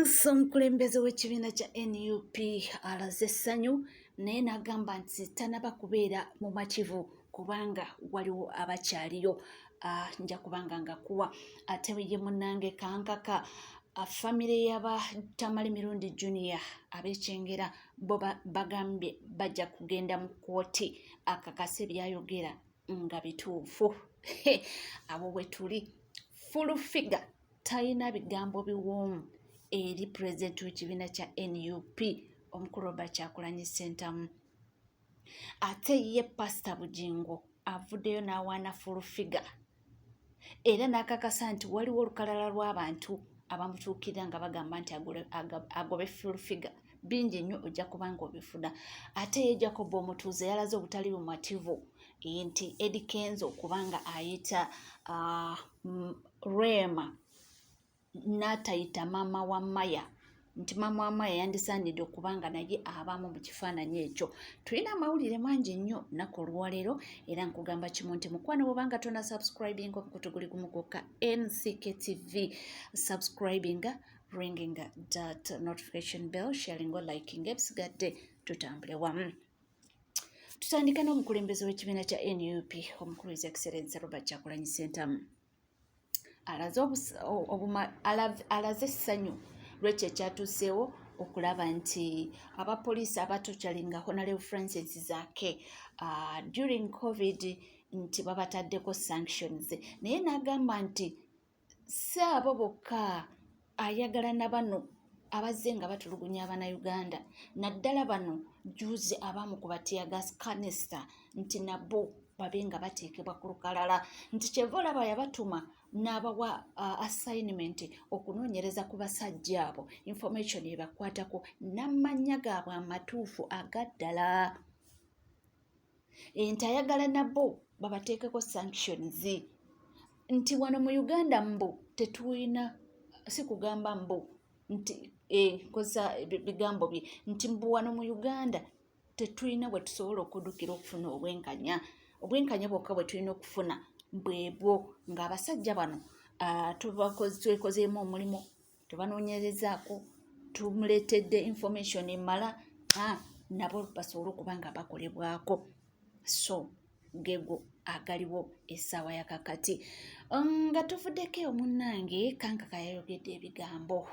Omukulembeze w'ekibiina kya NUP alaze essanyu, naye n'agamba nti tanaba kubeera mumativu kubanga waliwo abakyaliyo. Nja kubanga nga kuwa ate ye munnange Kankaka. Famire y'aba Tamale Mirundi Junior ab'Ekyengera bo bagambye bajja kugenda mu kkooti akakase byayogera nga bituufu. Abo bwe tuli. Full Figure talina bigambo biwoomu eri pulezidenti w'ekibiina kya NUP, omukulu Robert Kyagulanyi Ssentamu. Ate ye Pasita Bugingo avuddeyo n'awaana Full Figure era n'akakasa nti waliwo olukalala lw'abantu abamutuukirira nga bagamba nti agobe Full Figure. Bingi nnyo ojja kuba nga obifuna. Ate ye Jacob Omutuuze yalaze obutali bumativu nti Eddy Kenzo kubanga ayita Rema n'atayita maama wa Maya, nti maama wa Maya yandisaanidde okuba nga naye abaamu mu kifaananyi ekyo. Tulina amawulire mangi nnyo nnaku olwaleero, era nkugamba kimu nti mukwano, bw'obanga tona subscribing, omukutu guli gumu gwokka, NCK TV. Subscribing, ringing that notification bell, sharing or liking, ebisigadde tutambule wamu. Tutandika n'omukulembeze w'ekibiina kya NUP, omukulu His Excellence Robert Kyagulanyi Ssentamu. Alaze essanyu lwekyo ekyatuuseewo okulaba nti abapoliisi abatokyalinga Honorable Francis Zaake during COVID nti babataddeko sanctions, naye n'agamba nti si abo bokka, ayagala na bano abazze nga batulugunya Abannayuganda, naddala bano juzi abamu ku ba teargas canister, nti nabo babe nga bateekebwa ku lukalala, nti kyeva olaba yabatuma n'abawa assignment okunoonyereza ku basajja abo, information ebakwatako n'amannya gaabwe amatuufu agaddala, nti ayagala nabo babateekeko sanctions, nti wano mu Uganda mbu tetulina, si kugamba mbu nti nkozesa bigambo bye, nti mbu wano mu Uganda tetulina bwe tusobola okuddukira okufuna obwenkanya. Obwenkanya bwokka bwe tulina okufuna bwebwo ng'abasajja bano twekozeemu omulimu, tubanoonyerezaako, tumuleetedde information emala, nabo basobole okuba nga bakolebwako. So gego agaliwo essaawa ya kakati. Nga tuvuddeko eyo, munnange Kankaka yayogedde ebigambo.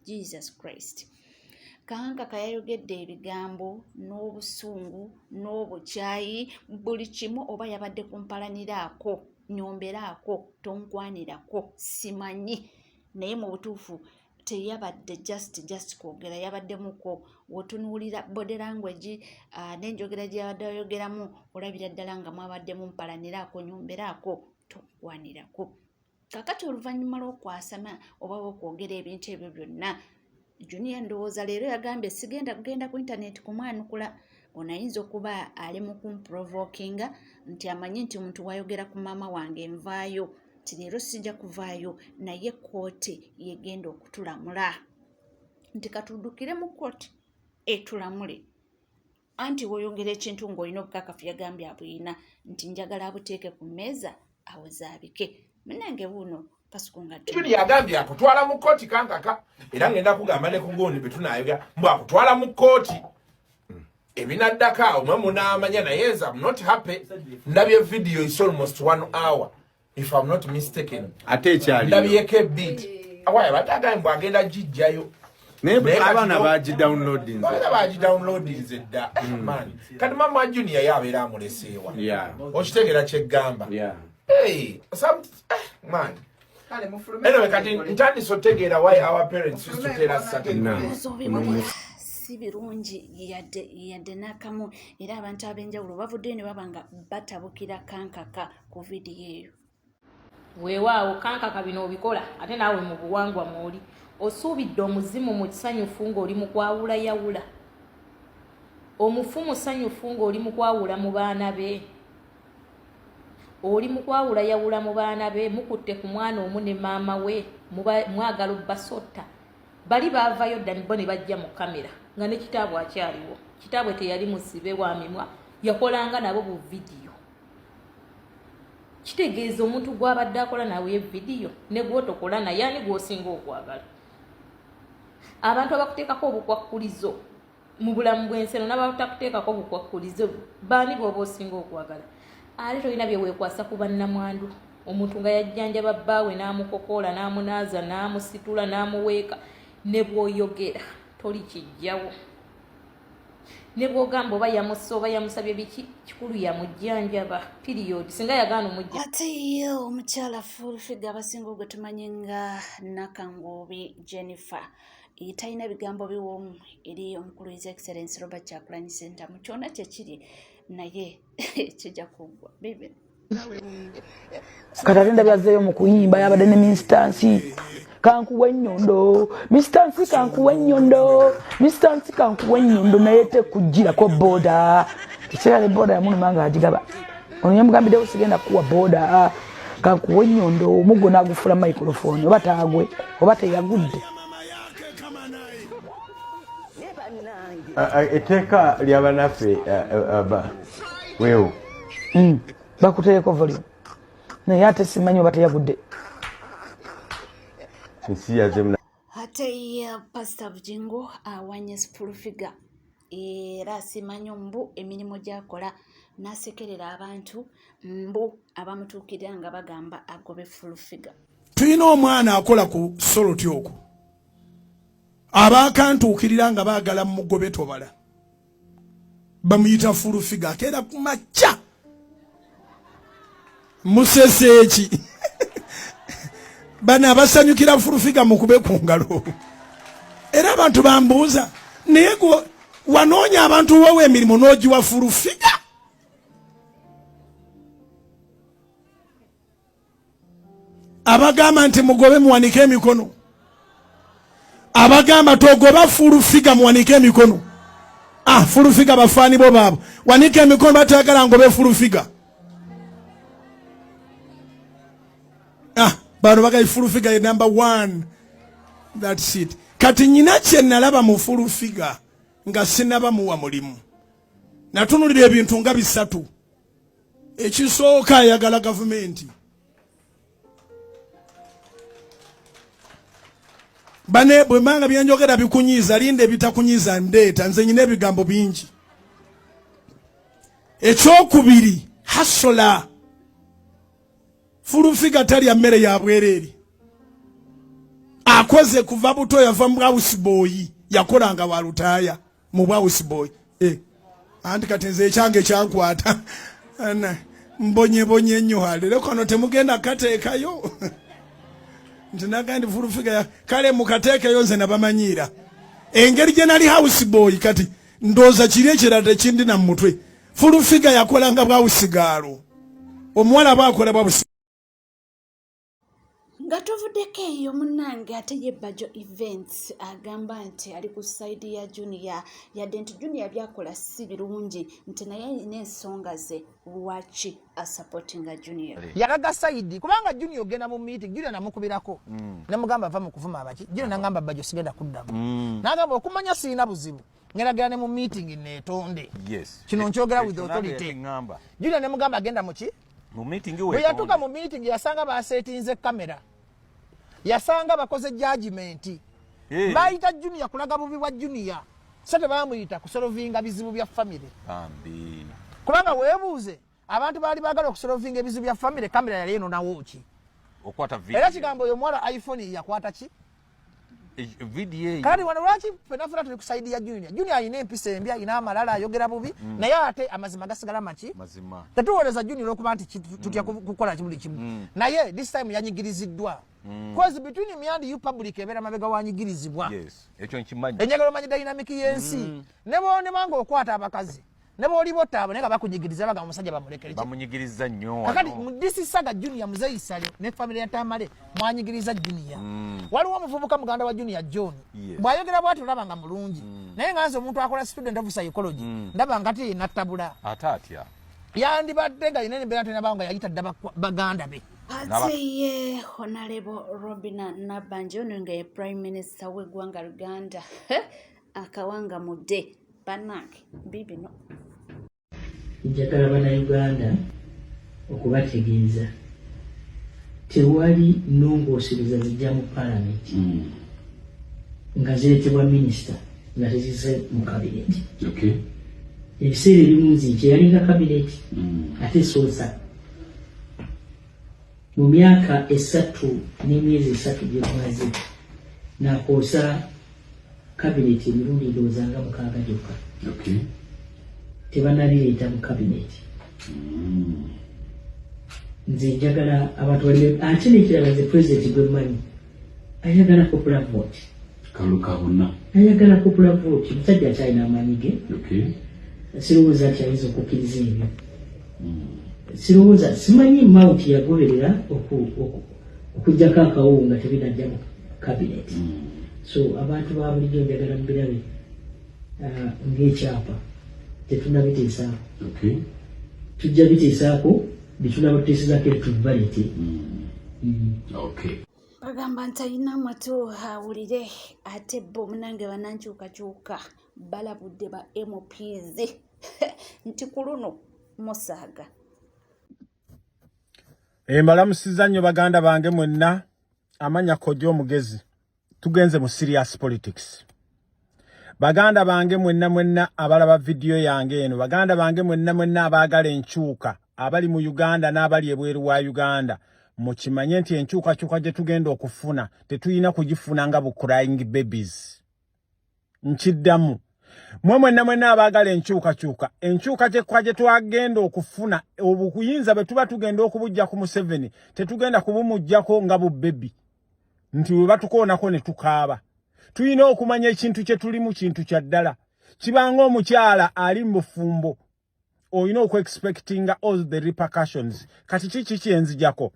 Jesus Christ, Kankaka yayogedde ebigambo n'obusungu n'obukyayi, buli kimu. Oba yabadde kumpalaniraako, nyomberaako, tonkwanirako, simanyi, naye mu butuufu teyabadde just kwogera, yabaddemuko wotunuulira body language n'enjogera gye yabadde ayogeramu, olabira ddala nga mwabaddemu mpalaniraako, nyomberaako, tonkwanirako. Kakati oluvannyuma lw'okwasama oba okwogera ebintu ebyo byonna, Junior ndowooza leero yagambye sigenda kugenda ku intaneti kumwanukula, ono ayinza okuba ali mu kumprovokinga, nti amanyi nti omuntu wayogera ku maama wange nvaayo, nti leero sijja kuvaayo, naye kooti yegenda okutulamula, nti katuddukire mu kooti etulamule. Anti woyogera ekintu ng'olina obukakafu, yagambye abuyina, nti njagala abuteeke ku mmeeza awozaabike. Munange buuno kasuku nga Junior agambye akutwala mu kkooti. Kankaka era ngenda kugamba ne kugundi bwe tunayogera mbu akutwala mu kkooti, ebinaddako awo mwe munaamanya. Naye nze am not happy. Ndabye video is almost one hour, if I'm not mistaken. Ate ekyaliyo? Ndabyeko ebit awaya badde agambye mbu agenda gijjayo. Naye Naye kati abaana bagidownloadinze. Abaana bagidownloadinze dda. Man, kati mama Junior ye abeera amuleseewa? Okitegeera kyeggamba? Hey, some, man. Kale mufulume. Anyway, kati ntandise otegeera why our parents used to tell us certain No. things. Obiwulira si birungi yadde yadde n'akamu, era abantu ab'enjawulo bavuddeyo ne baba nga batabukira Kankaka ku vidiyo eyo. Weewaawo Kankaka, bino obikola ate naawe mu buwangwa mwoli osuubidde omuzimu mu kisanyufu ng'oli mu kwawulayawula, omufu musanyufu ng'oli mu kwawula mu baana be, oli mu kwawulayawula mu baana be, mukutte ku mwana omu ne maama we, mwagala obbasotta. Bali baavayo dda bo ne bajja mu kamera nga ne kitaabwe akyaliwo. Kitaabwe teyali musibe wa mimwa, yakolanga nabo bu vidiyo. Kitegeeza omuntu gw'abadde akola nawe vidiyo ne gwotokola naye, ani gw'osinga okwagala? Abantu abakuteekako obukwakkulizo mu bulamu bw'ensi eno n'abatakuteekako obukwakkulizo baani b'oba osinga okwagala? Ate tolina bye weekwasa ku bannamwandu. Omuntu nga yajjanjaba bbaawe n'amukokoola n'amunaaza n'amusitula n'amuweeka, ne bw'oyogera toli kijjawo, ne bw'ogamba oba yamussa oba yamusabye biki, kikulu yamujjanjaba, period. Singa yagaana omujja. Ate ye omukyala Full Figure, abasinga gwe tumanyi nga Nakanguubi Jennifer, talina bigambo biwoomu eri omukulu His Excellence Robert Kyagulanyi Ssentamu. Kyonna kyekiri, naye kijja kuggwa bibi. Kati ate ndabye azzeeyo mu kuyimba, yabadde ne Mistansi, kankuwa ennyondo, Mistansi kankuwa ennyondo, Mistansi kankuwa ennyondo, naye tekugirako booda. Ekiseera ne booda yamuluma nga agigaba, ono yamugambiddewo sigenda kukuwa booda, kankuwa ennyondo, omuggo n'agufuula microphone, oba taagwe oba teyagudde. Etteeka lyabanaffe weewo. Bakuteeko volume, naye ate simanyi oba teyagudde. Ensi yazemu. Ate ye Pasita Bugingo awanye Full Figure, era simanyi mbu emirimu gy'akola, n'asekerera abantu mbu abamutuukirira nga bagamba agobe Full Figure. Tulina omwana akola ku Soloti okwo, abakantuukirira nga baagala mugobe tobala, bamuyita Full Figure, akeera ku makya musese eki. Bano abasanyukira Full Figure mukube ku ngalo. Era abantu bambuuza, naye wanoonya abantu wawa emirimu n'ogiwa Full Figure? Abagamba nti mugobe muwanike emikono, abagamba togoba Full Figure muwanike emikono. Ah, Full Figure bafaani bo baabo, wanika emikono batayagala ngobe Full Figure. Ah, bano bagayi Full Figure ye number one, that's it. Kati nyina kye nalaba mu Full Figure nga sinaba muwa mulimu, natunulira ebintu nga bisatu. Ekisooka, ayagala gavumenti. Bane bwembanga byenjogera bikunyiiza, linda ebitakunyiiza ndeeta, nze nyina ebigambo bingi. Ekyokubiri, hustler. Full Figure talya mmere ya bwereere, akoze kuva buto, yava mu house boy, yakolanga wa lutaaya mu house boy eh. Anti kati nze ekyange kyankwata mbonyebonye nnyo, leero kano temugenda kateekayo nti nagandi Full Figure, kale mukateekeyo, nze nabamanyiira engeri gye nali house boy. Kati ndowooza kiri ekirala tekindi na mutwe. Full Figure yakolanga bwa house girl, omuwala bwakola bwabusi. Nga tuvuddeko eyo munnange, ate ye Bajo Events agamba nti ali ku side ya Junior, yadde nti Junior byakola si birungi, nti naye alina ensonga ze lwaki asupportinga Junior. Yalaga side kubanga Junior ogenda mu meeting, Junior namukubirako namugamba va mu kuvuma abaki. Junior nangamba, Bajo, sigenda kuddamu. Nagamba okumanya siina buzibu, ngeragera ne mu meeting neetonde. Kino nkyogera with authority. Junior nemugamba agenda muki mu meeting. Bwe yatuuka mu meeting, yasanga basetinze kamera, yasanga bakoze judgment. Bayita Junior kulaga bubi bwa Junior, so tebamuyita kusolvinga bizibu bya family. Bambi. Kubanga weebuuze, abantu baali baagala okusolvinga ebizibu bya family, kamera yali enonawo ki? Okwata video. Era kigambo oyo omuwala iPhone yakwata ki? Video eyo. Kati wano lwaki fena fena tuli ku side ya Junior? Junior alina empisa embi, alina amalala, ayogera bubi, naye ate amazima gasigala maki? Mazima. Tetuwolereza Junior olwokuba nti tutya kukola buli kimu, naye this time yanyigiriziddwa, cause between me and you, public ebeera mabega wanyigirizibwa. Yes, ekyo nkimanyi. Enjagala omanyi dynamic y'ensi, ne bwonebanga okwata abakazi ne bwoli bottaabo, naye nga bakunyigiriza, bagamba omusajja bamulekere. Bamunyigiriza nnyo. Kakati wano. mu this saga, Junior, Muzeyi Sale ne family ya Tamale mwanyigiriza Junior. Waliwo omuvubuka muganda wa Junior, John. Bw'ayogera bw'ati olaba nga mulungi, naye nga nze omuntu akola student of psychology ndaba nga ti nattabula. Ate atya? Yandibadde nga yina embeera tenabawo nga yayita dda baganda be. Ate ye Honorable Robina Nabbanja, ono nga ye Prime Minister w'eggwanga Uganda, akawanga mudde bannange bibino. Njagala Bannayuganda okubategeeza, tewali nnongoosereza zijja mu paalamenti. nga zireetebwa minisita nga tezizze mu kabineti. Ebiseera ebimu nze kyeyalinga kabineti ate soosa mu myaka 3 n'emyezi 3 gye mmaze nakoosa kabineti emirundi ndowooza nga 6 gyokka. Tebanabireeta mu kabineti. Nze njagala abantu balime, ate nekirala nze pulezidenti gwe mmanyi ayagala popular vote. Kalulu ka bonna. Ayagala popular vote. Musajja akyalina amaanyi ge. Sirowooza nti ayinza okukkiriza ebyo. Sirowooza, simanyi mawuti yagoberera okuggyako akawuwo nga tebinajja mu kabineti. So abantu ba bulijjo njagala mubirabe ng'ekyapa tetunabiteesaako. Tujja biteesaako byetunaba tuteesezaako era tubaleete. Bagamba nti alina amatu awulire, ate bo munange banankyukakyuka balabudde ba MPs nti ku luno musaaga. Mbalamusiza nnyo baganda bange mwenna, amanya Kojja Omugezi. Tugenze mu serious politics. Baganda bange mwenna mwenna abalaba vidiyo yange eno, baganda bange mwenna mwenna abaagala enkyuka, abali mu Uganda n'abali ebweru wa Uganda, mukimanye nti enkyukakyuka gye tugenda okufuna tetulina kugifuna nga bu crying babies. Nkiddamu, mwe mwenna mwenna abaagala enkyukakyuka, enkyukakyuka gye twagenda okufuna, obuyinza bwe tuba tugenda okubujja ku Museveni tetugenda kubumuggyako nga bu baby nti bwe batukoonako ne tukaaba. Tulina okumanya ekintu kye tulimu kintu kya ddala. Kibanga omukyala ali mu bufumbo, olina okuexpectinga all the repercussions. Kati kiki kyenzijako?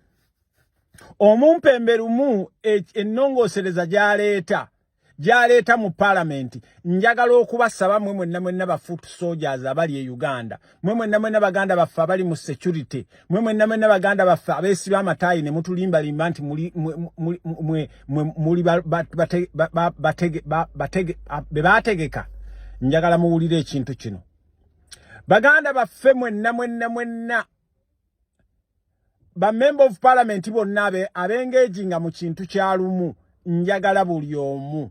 Omumpembe lumu ennongoosereza gy'aleeta mu paalamenti, njagala okubasaba mwe mwenna mwenna ba foot soldiers abali e Uganda, mwe mwenna mwenna baganda baffe abali mu security, mwe mwenna mwenna baganda baffe abeesiba amataayi ne mutulimbalimba nti muli muli be baategeka, njagala muwulire ekintu kino. Baganda baffe mwenna mwenna mwenna ba member of parliament bonna abengeginga mu kintu kya Lumu, njagala buli omu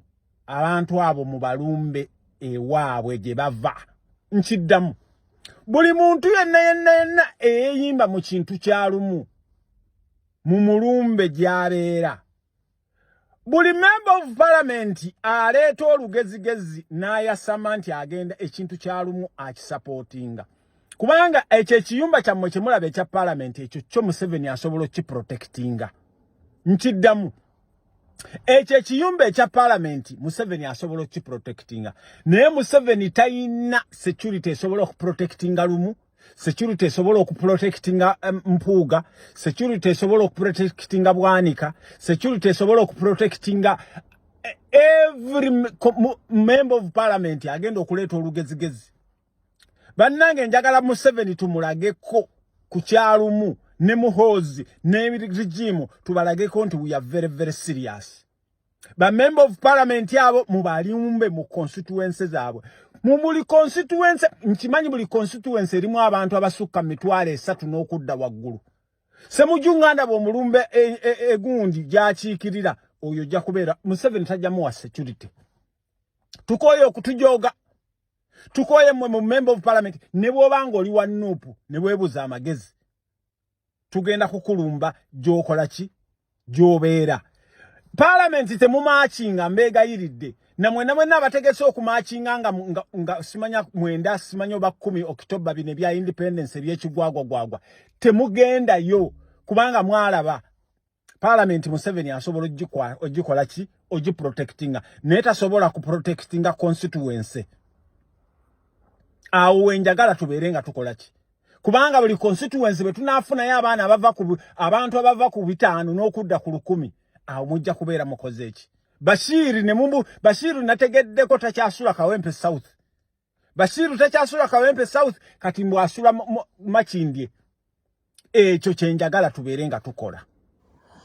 abantu abo mubalumbe ewaabwe gye bava. Nkiddamu, buli muntu yenna yenna yenna eyeeyimba mu kintu kya Lumu mumulumbe gy'abeera. Buli member of parliament aleeta olugezigezi n'ayasama nti agenda ekintu kya Lumu akisapootinga, kubanga ekyo ekiyumba kyammwe kye mulaba ekya parliament, ekyo kyo Museveni asobola okukiprotectinga. Nkiddamu, ekyo ekiyumba ekya parliament Museveni asobola okukiprotectinga, naye Museveni tayina security esobola okuprotectinga Lumu, security esobola okuprotectinga Mpuuga, security esobola okuprotectinga Bwanika, security esobola okuprotectinga every member of parliament agenda okuleeta olugezigezi. Bannange, njagala Museveni tumulageko ku kyalumu ne Muhoozi ne regime, tubalageko nti we are very very serious. Ba member of parliament abo mubalumbe mu constituency zaabwe, mu buli constituency. Nkimanyi buli constituency erimu abantu abasukka 30,000 n'okudda waggulu. Semujju Nganda bw'omulumbe egundi gy'akiikirira, oyo ojja kubeera Museveni tajjamuwa security. Tukooye okutujooga, tukooye mmwe mu member of parliament. Ne bw'oba ng'oli wa NUP ne weebuza amagezi, tugenda kukulumba gy'okola ki, gy'obeera. Paalamenti temumakinga, mbeegayiridde namwe namwenna abategese okumakinga nga simanya 9, simanya oba 10 Okitoba, bino ebya independence ebyekigwagwagwagwa, temugendayo, kubanga mwalaba paalamenti Museveni asobola ogikola ki, ogiprotectinga, naye tasobola kuprotectinga constituency. Awo wenjagala tubeere nga tukola ki, kubanga buli constituency bwe tunaafunayo abaana abava ku abantu abava ku 5 n'okudda ku 1,000, awo mujja kubeera mukoze eki. Bashiiri ne mumbu Bashiiru nategeddeko takyasula Kawempe South. Bashiiru takyasula Kawempe South, kati mbwasula Makindye. Ekyo kyenjagala tubeere nga tukola.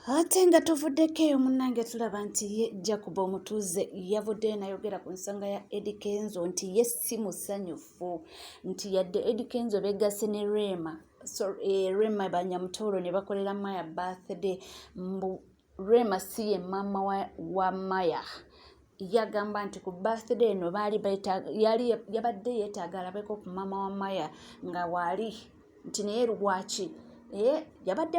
Ate nga tuvuddeko eyo munnange, tulaba nti ye Jacob omutuuze yavuddeyo n'ayogera ku nsonga ya Eddy Kenzo nti ye si musanyufu nti yadde Eddy Kenzo begasse ne Rema, so, Rema Banyamutoro ne bakolera Maya birthday, mbu Rema si ye maama wa Maya. Yagamba nti ku birthday eno baali yali yabadde yeetaaga alabeko ku maama wa Maya nga waali, nti naye lwaki yabadde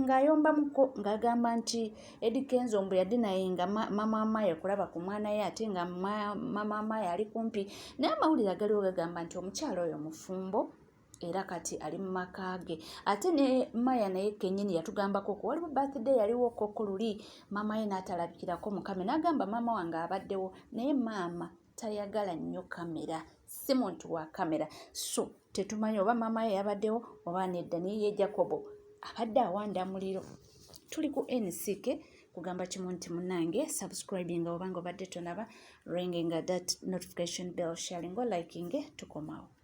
ng'ayombamuko ng'agamba nti Eddy Kenzo mbu yadde naye nga maama wa Maya okulaba ku mwana ye, ate nga maama wa Maya ali kumpi naye. Amawulire agaliwo gagamba nti omukyala oyo mufumbo era kati ali mu maka ge. Ate ne Maya naye kennyini yatugambako ku waliwo birthday yaliwo koko luli, maama ye n'atalabikirako mu kamera, n'agamba maama wange abaddewo, naye maama tayagala nnyo kamera, si muntu wa kamera. So tetumanyi oba maama ye yabaddewo oba nedda, naye ye Jacobo abadde awanda muliro. Tuli ku NCK kugamba kimu nti munange subscribing obanga obadde tonaba, ringing that notification bell, sharing or liking. Tukomawo.